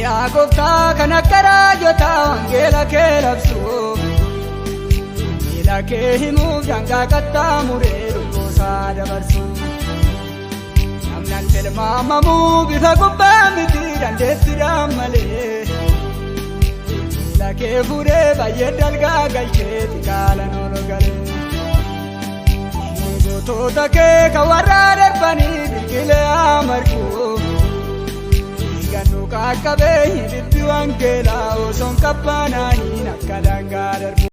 Yaa gooftaa kan akka raajotaa wangeela kee labsu, miila kee himuuf daangaa qaxxaamuree lubboosaa dabarsu. Namnan tilmaamamuu bifa gubbaa miti dandeettiidhaan malee, miila kee fuudhee baay'ee dalgaa galchee xiqaalan ol galee. Gootota kee kan warra darbanii biqilee margu. Gannu qaqqabee hidhitti wangeelaa osoon qabbanaaniin akka daangaa darbu.